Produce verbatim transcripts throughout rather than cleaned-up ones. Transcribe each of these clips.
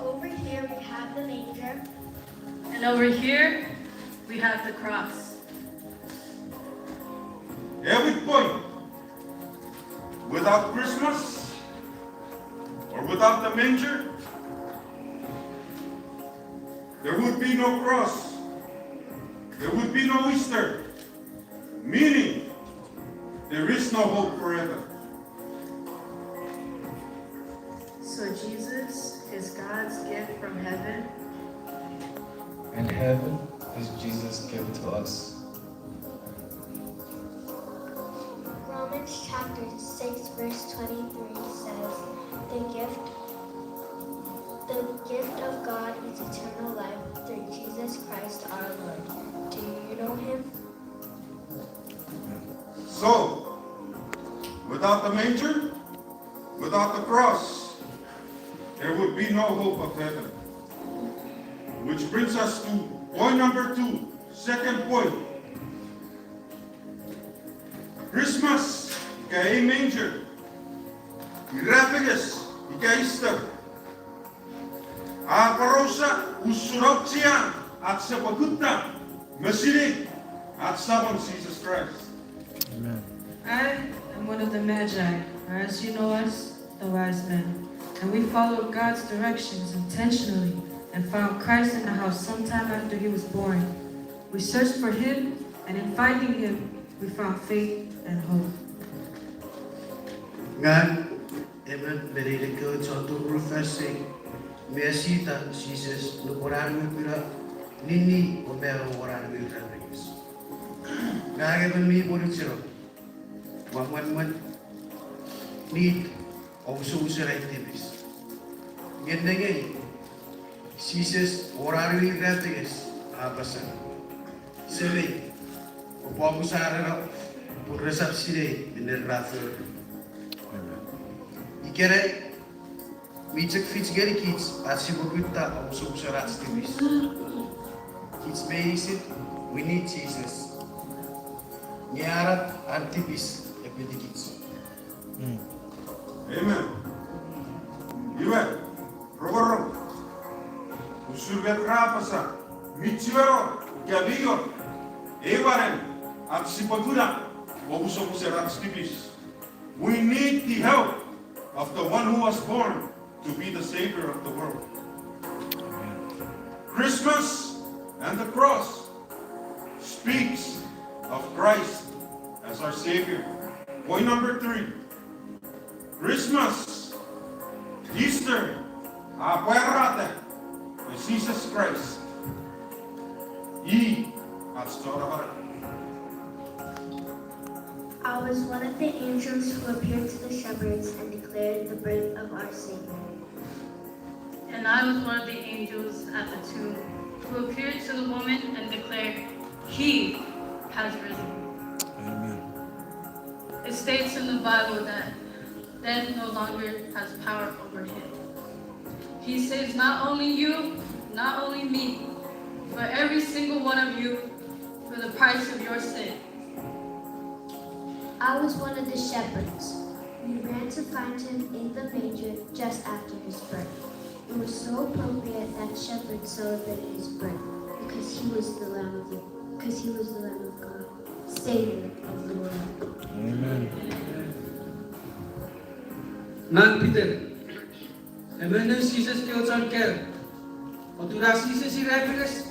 Over here we have the manger. And over here we have the cross. Every point, without Christmas or without the manger, there would be no cross. There would be no Easter. Meaning, there is no hope forever. So Jesus is God's gift from heaven. And heaven is Jesus' gift to us. Romans chapter six, verse twenty-three says, the gift, the gift of God is eternal life through Jesus Christ our Lord. Do you know him? So, without the manger, without the cross, there would be no hope of heaven. Which brings us to point number two, second point. Christmas, ika ei manger, irapenges, ika Easter, a aporausa usun auchean ach sipwe kutta me sinei ach Samon Jesus Christ. Amen. I am one of the Magi, or as you know us, the wise men. And we followed God's directions intentionally and found Christ in the house sometime after he was born. We searched for him, and in finding him, we found faith and hope. Ngang emon me nein ekkewe chon turunufasei mi esita Jises nupwen an we kuna ninni o mano won an we irapenges. Ngang emon mi pwonucheno, ua mwenmwen, nit, omusomusen ai tipis. Nge nengeni, Jises won an we irapenges a apasa, semei, oupwe omusano, pun resap sinei minne ra fori. Ikenai, mi chok fich ngenikich ach sipwe kutta omusomusen ach tipis. Kich meinisin, we need Jesus. Nge an, an tipis epwe fitikich. Amen. Iwe, rongorong, usun met ra apasa, mi chiwen wor, ika mi wor ei wanen ach sipwe kuna omusomusen ach tipis. We need the help of the one who was born to be the Savior of the world. Christmas and the cross speaks of Christ as our Savior. Point number three. Christmas, Easter, a pwarata pwe Jesus Christ, i ach Chon Amanau. I was one of the angels who appeared to the shepherds and declared the birth of our Savior. And I was one of the angels at the tomb who appeared to the woman and declared, he has risen. Amen. It states in the Bible that death no longer has power over him. He saves not only you, not only me, but every single one of you for the price of your sin. I was one of the shepherds. We ran to find him in the manger just after his birth. It was so appropriate that shepherds celebrated his birth because he was the Lamb of the, because he was the Lamb of God, Savior of the world. Amen. Ngang Peter, emon noun Jises kewe chon kaeo. Otun an Jises irapenges,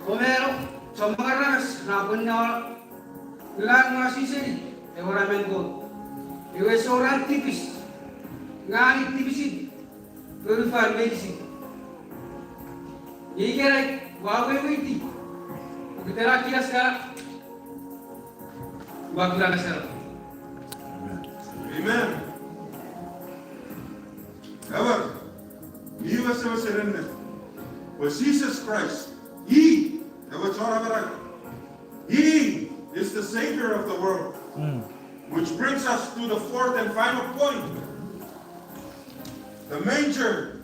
o mano, chommong aramas ra pwan ngang ngasiseni ewe Namen Kot. Ewe soran tipis, ngang i tipisin fonufan meinisin. Ikenai ua weweiti pokiten a kinas kana, ua kuna ngaseno. Amen. Ewer, mi wesewesen ennet pwe Jesus Christ, i ewe Chon Amanau. He is the Savior of the world. Which brings us to the fourth and final point. The manger,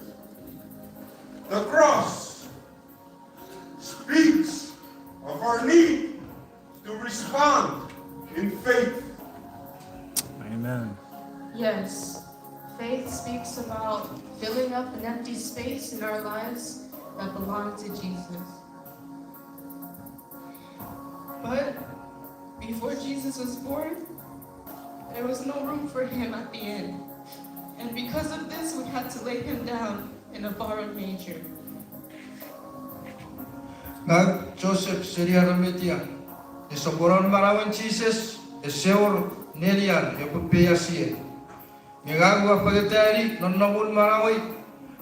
the cross, speaks of our need to respond in faith. Amen. Yes, faith speaks about filling up an empty space in our lives that belonged to Jesus. But before Jesus was born, there was no room for him at the inn. And because of this, we had to lay him down in a borrowed manger. Ngang Joseph seni Arimathea, ne soponon manauen Jises ese wor nenian epwe peiasiei. Nge ngang ua fangeta ngeni nonnomun manauei,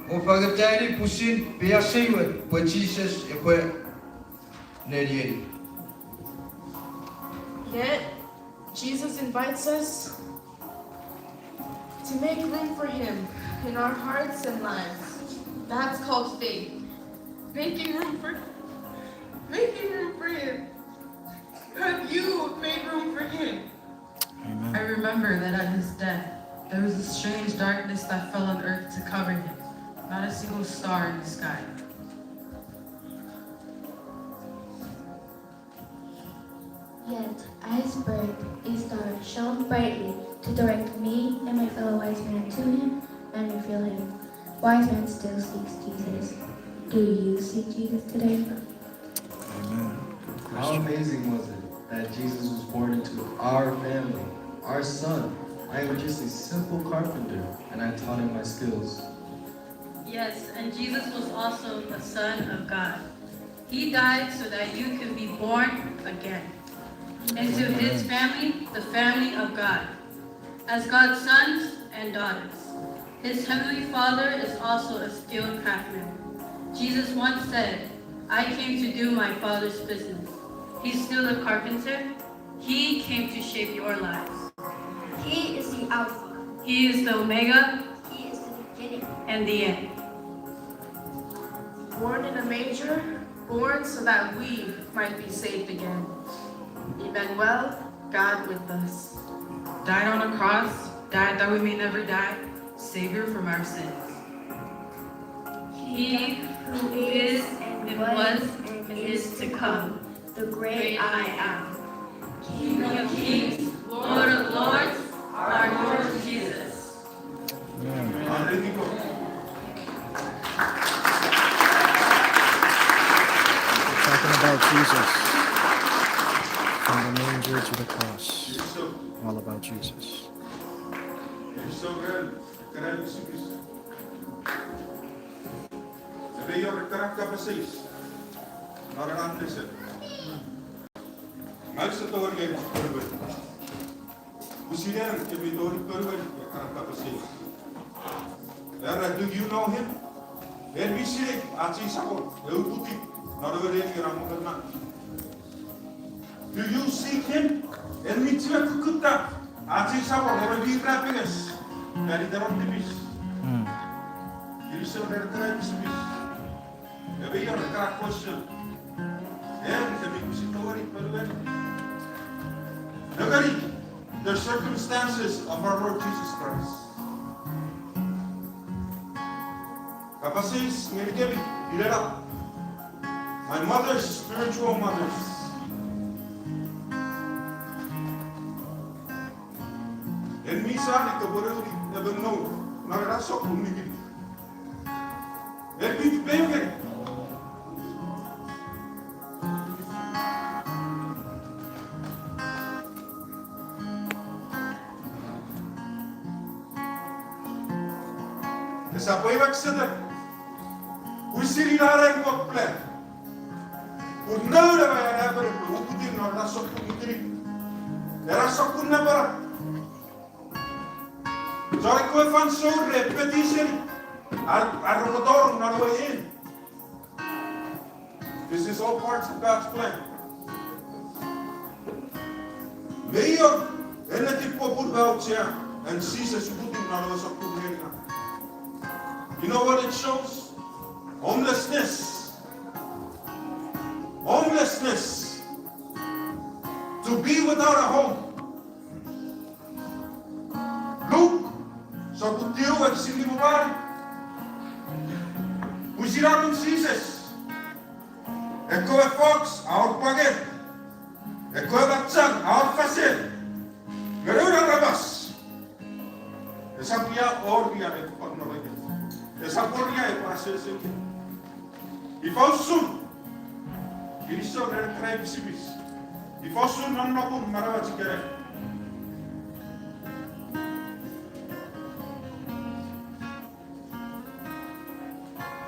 ua fangeta ngeni pwisin peiasei we pwe Jises epwe neniei. Yet, Jesus invites us to make room for him in our hearts and lives. That's called faith. Making room for, making room for him. Have you made room for him? Amen. I remember that at his death, there was a strange darkness that fell on earth to cover him, not a single star in the sky. Yet, at his birth, a star shone brightly to direct me and my fellow wise men to him and reveal him. Wise men still seek Jesus. Do you seek Jesus today? Amen. How amazing was it that Jesus was born into our family, our son? I am just a simple carpenter, and I taught him my skills. Yes, and Jesus was also the Son of God. He died so that you can be born again into his family, the family of God, as God's sons and daughters. His heavenly Father is also a skilled craftsman. Jesus once said, "I came to do my Father's business." He's still a carpenter. He came to shape your lives. He is the Alpha. He is the Omega. He is the beginning and the end. Born in a manger, born so that we might be saved again. Emmanuel, God with us. Died on a cross, died that we may never die, Savior from our sins. He who is and was and is to come, the great I am. King of kings, Lord of lords, our Lord Jesus. Amen. Talking about Jesus. From the manger to the cross. All about Jesus. Epwe ior ekkana kapas eis non ena nesen? Ngang use tongeni ponuen. Pwisin en kemi tongeni ponuen ekkana kapas eis. Era, do you know him? En mi sinei ach ei Samon, e uputiw non ewe neni ena mongon man. Do you seek him? En mi chiwen kukkutta ach ei Samon, ewe mi irapenges fan iten om tipis. Kinisou ren ekkana tipis. Epwe ior ekkana question. En kemi pwisin tongeni ponuen. Nengeni the circumstances of our Lord Jesus Christ. Kapas eis ngenikemi, ina ena. My mothers, spiritual mothers. En mi sani kopwe nouni emon noun non ena sokkun nikinik? En mi tipeu ngeni? Esap pwe iwe Setan, pwisin ina ren Kot plan. Pun noun ewe aewin epwe uputiw non ena sokkun nikinik, ena sokkun napanap. Chon ekkewe fansoun re peti seni ar, ar rokotor non ewe inn. This is all parts of God's plan. Me ior ennetin popun me auchea an Jises uputiw non ewe sokkun neni. You know what it shows? Homelessness. Homelessness. To be without a home. Luk sopun tiu wokisin nimu me wanu. Pwisin an Jises, ekkewe fox a wor pwangen, ekkewe machang a wor fasen, nge noun aramas esap ia wor ia epwe pwan nonnom. Esap wor ia epwe asoso. Ifa usun? Kinisou ren ekkana pisipis. Ifa usun nonnomun manauach ikenai?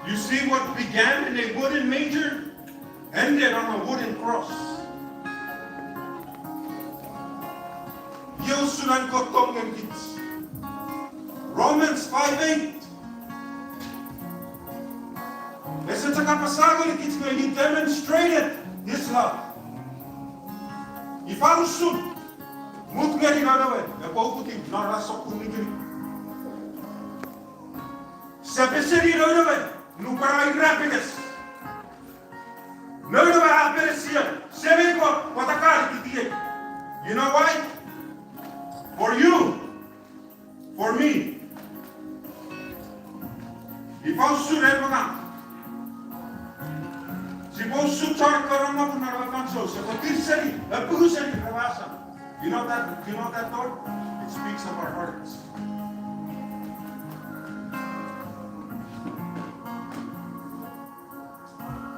You see, what began in a wooden manger ended on a wooden cross. Iei usun an Kot tong ngenikich. Romans five eight. Ese chok apasa ngenikich nge he demonstrated his love. Ifa usun? Mut ngeni noun we epwe uputiw non ena sokkun nikinik. Sepeseni noun we nupwen a irapenges. Noun we a apenesia, Semei Kot, pwata ka nikitiei? You know why? For you. For me. Ifa usun en me ngang? Sipwe usun chon ekkewe nonnom non ewe fansoun, sipwe tir seni, apuku seni ewe asan. You know that, you know that thought? It speaks of our hearts.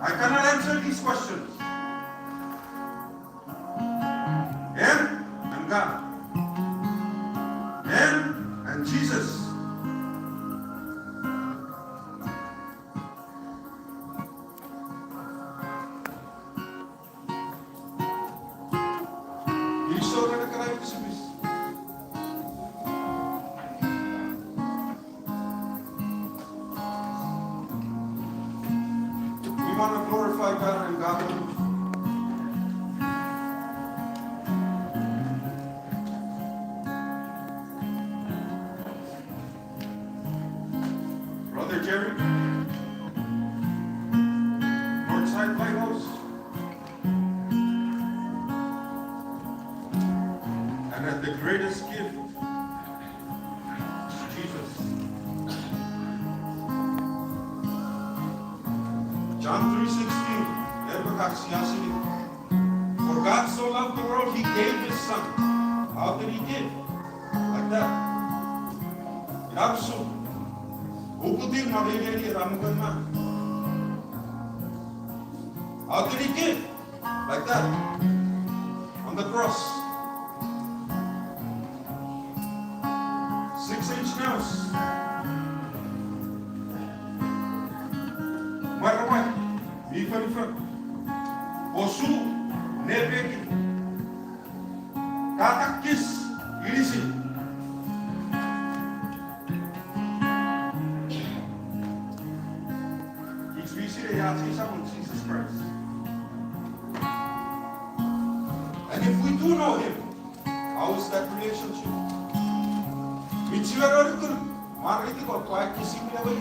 I cannot answer these questions. Him and God. Him and Jesus. Kinisou ren ekkana pisipis. We want to glorify God and God alone. Brother Jerry, Northside Lighthouse. And that the greatest gift is Jesus. John three sixteen, en me kak sia sinei. For God so loved the world, he gave his son. How did he give? Like that. Ina usun. Uputiw non ei neni ra mongo man. How did he give? Like that. On the cross. Six inch nails. Mwaramwar, mi fonufon. Osu, nepekin. Katakis, inisin. It's easy to, yeah, say someone Jesus Christ. And if we do know him, how is that relationship? Michigan article, Mariti ko kwa kisi mi ewe.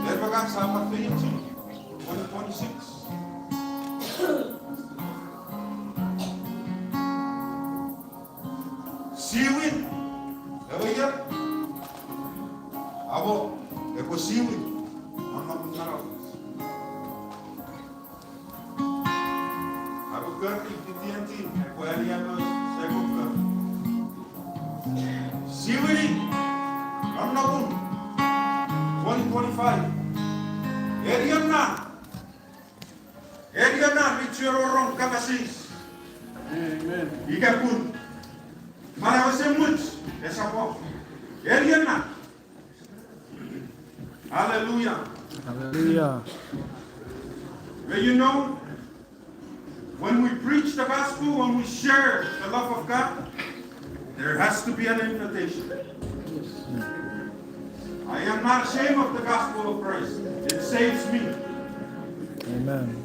Then we got some opinion too. Twenty twenty-six. Siwin. Ewe ier. Amo, epwe siwin. Mama mutaro. Abuker, fifty T N T, epwe ani amo, second cup. Siwini, nonnomun, twenty twenty-five. Eriana. Eriana, richero rong kapasis. Amen. Ika pun. Mara wese much, esap wor. Eriana. Hallelujah. Hallelujah. But you know, when we preach the gospel, when we share the love of God, there has to be an invitation. I am not ashamed of the gospel of Christ. It saves me. Amen.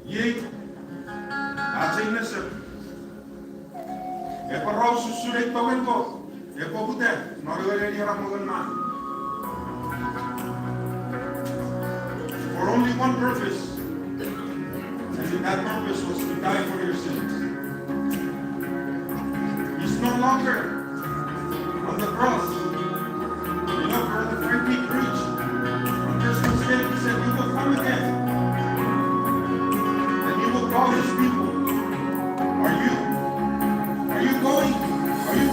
Iei, ach ei message. Epwe rausu usun ei tongen Kot. Epwe poputa non ewe neni ra mongo man. For only one purpose. And that purpose was to die for your sins. He's no longer on the cross. You know, Brother Frankie preached on Christmas Day. He said, "He will come again. And he will call his people." If you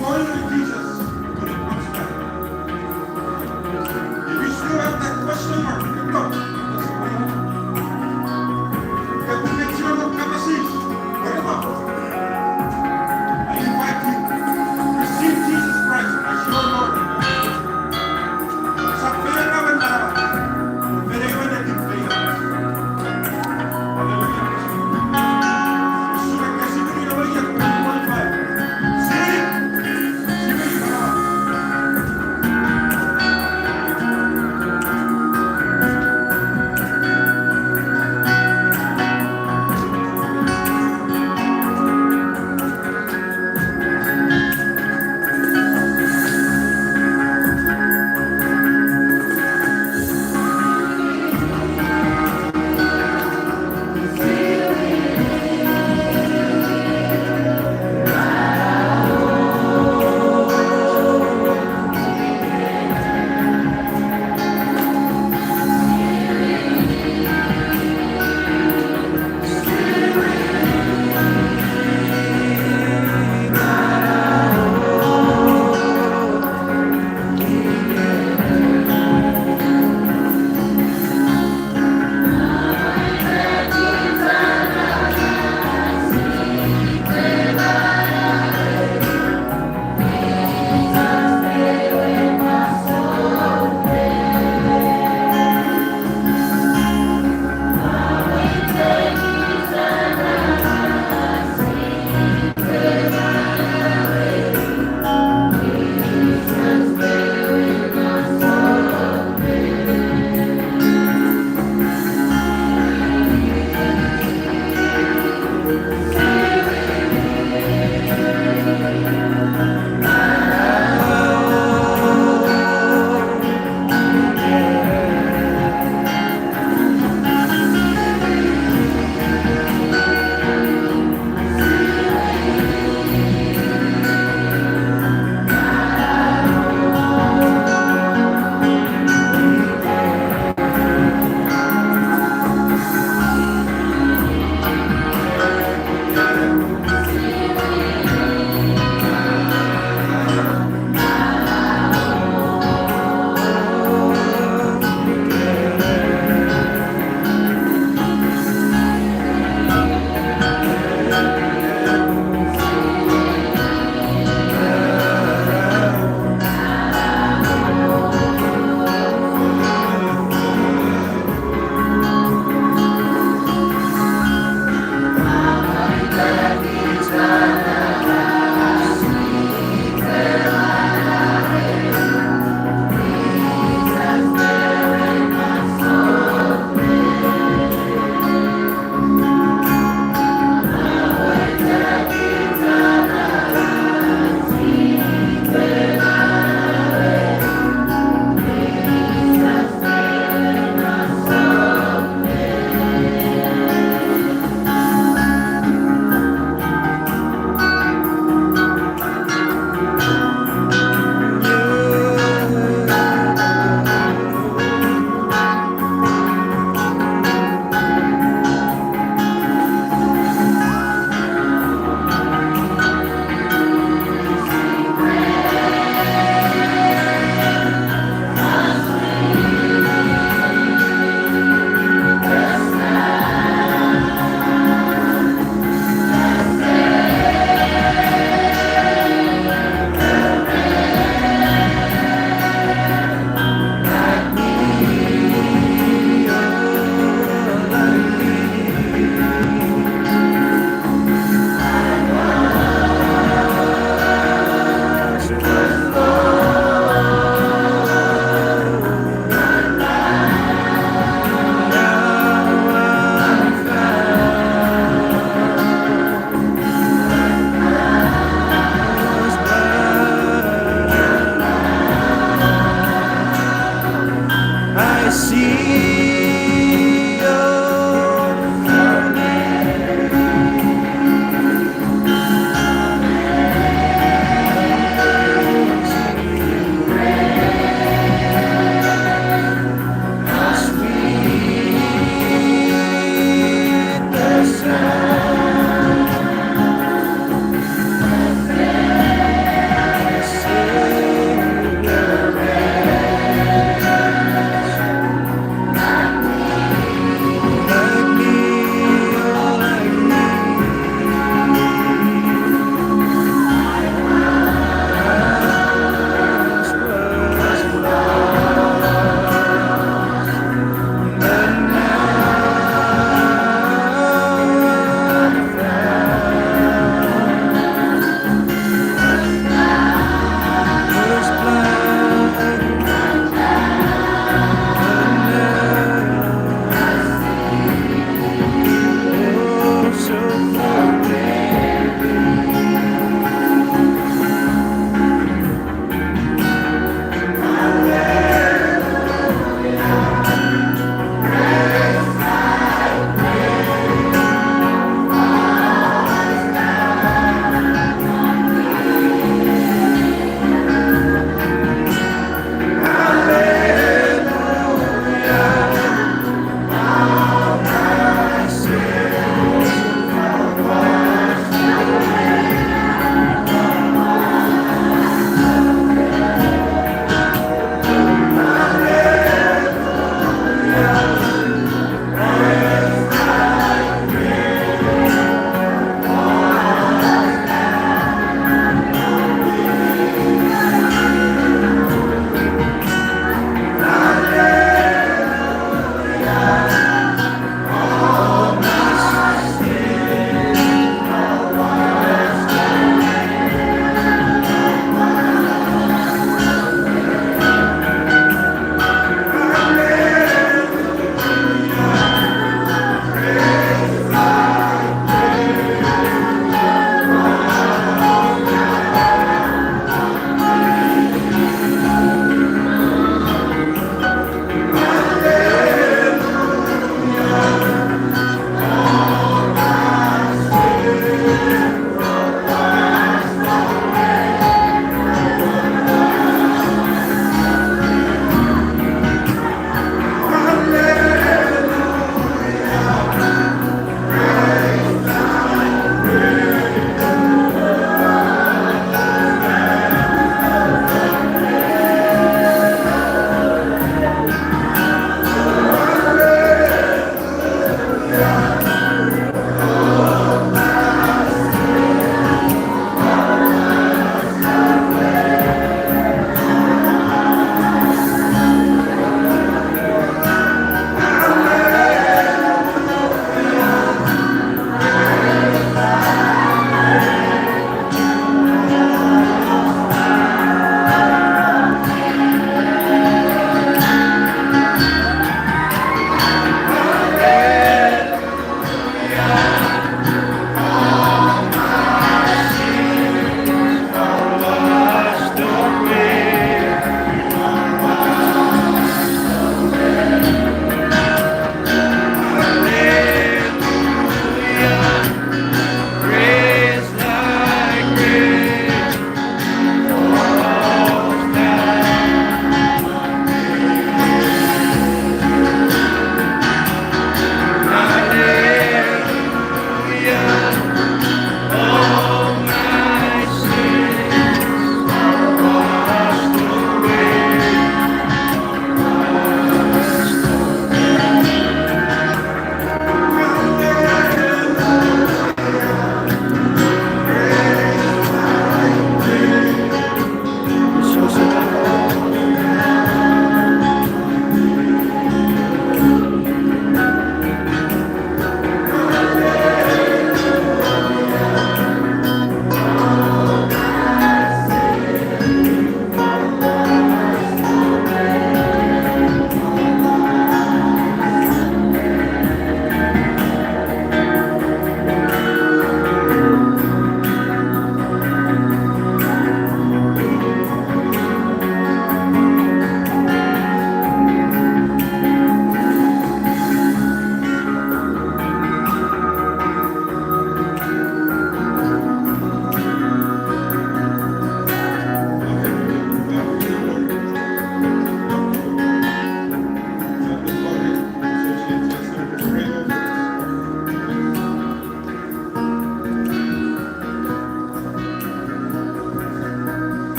still have that question mark, you can come. Receive Jesus Christ as your Lord.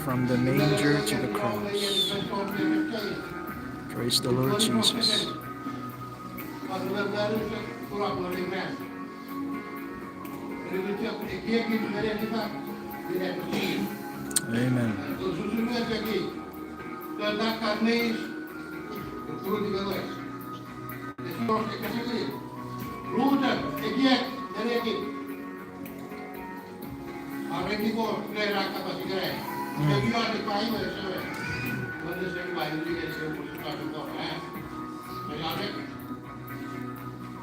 From the manger to the cross. Praise the Lord Jesus. Amen.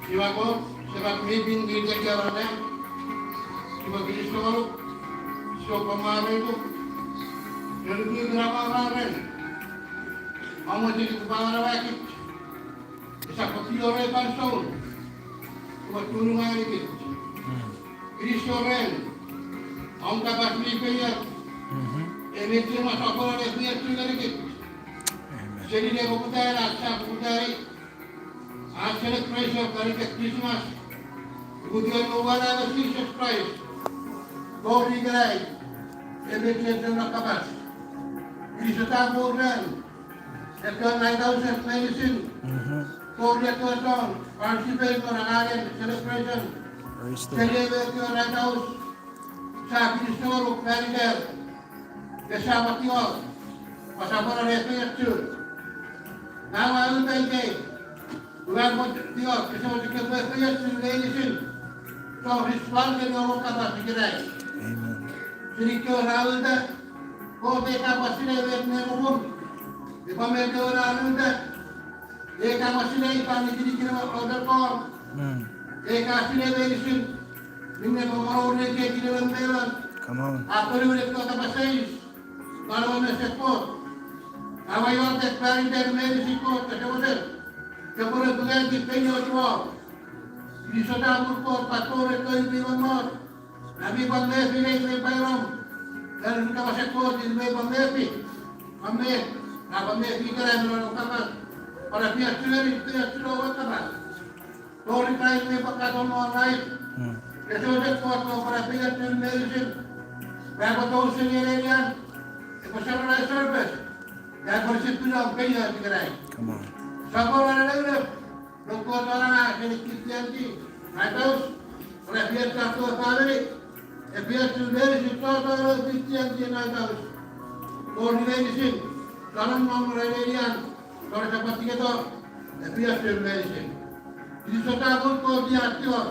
Iwe Kot, Semach mi pin mi tekia ran, sipwe kinisou ngonuk, sipwe pwan mwareituk, ren ukukun amwarar ren, amweteni kupwe amanauakich, esap pwan ore fansoun, kupwe tununganikich. Kinisou ren om kapas mi peias, e mi chema sopweno ne feioch ngenikich. Seni ne poputa ena, sa poputa ach celebration, Christmas, ukutiwen nowan ane Jises Kraist. Tori ikenai, e mi chema kapas. Kinisou chapur ren, ekkewe nine thousand meinisin, tori ekkewe chon participate non angangen celebration. Seni ewe ekkewe nine thousand, sa kinisou ngonuk fan iter, nge sa pwan tingor, pwe sa pwan ne feiochun. Ngang ua uta ikei, ua pwan tingor, kose mochen kopwe feiochun meinisin chon respond ngeni ewe kapas ikenai. Seni kewe ra uta, Kot e ka pwan sinei met mi mumun, epwe met ewe ra uta, e ka pwan sinei fan nikinikin ewe oterkor, e ka sinei meinisin, minne pwe monour ne kekile ewe melan, a ponueni ekkewe kapas eis, pwan ewe mesen Kot, aua iotek fan iter meinisin Kot, kose mochen kopwe ne pungeti feiochuom. Kinisou chapur Kot, pwan tori ekkewe mi wor, ami pwan mefi nei me pwan nom, ren kapasen Kot mi pwan mefi, pwan me, a pwan mefi ikenai me non kapas, pwan feiochun, feiochun ewe kapas. Tori Kraist mi pwan katon non life. Kose mochen Kot, pwan feiochun meinisin, pwe epwe tou seni ei nenian, epwe serafo service, epwe risipino feioch ikenai. Sopweno ne leulep, non Kot ananga seni Christianity, Lighthouse, pwan efeiochu ekkewe famini, efeiochu meinisin chon Christianity Lighthouse, tori meinisin chon nom ren ei nenian, tori sopwetiketo, efeiochu meinisin. Kinisou chapur Kot, ia tingor,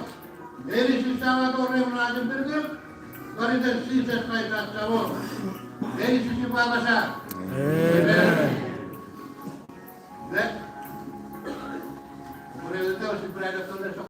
meinisin sa wato ren ach apinukunuk, non iten Jises Kraist ach Samon. Meinisin sipwe apasa, Amen. Amen.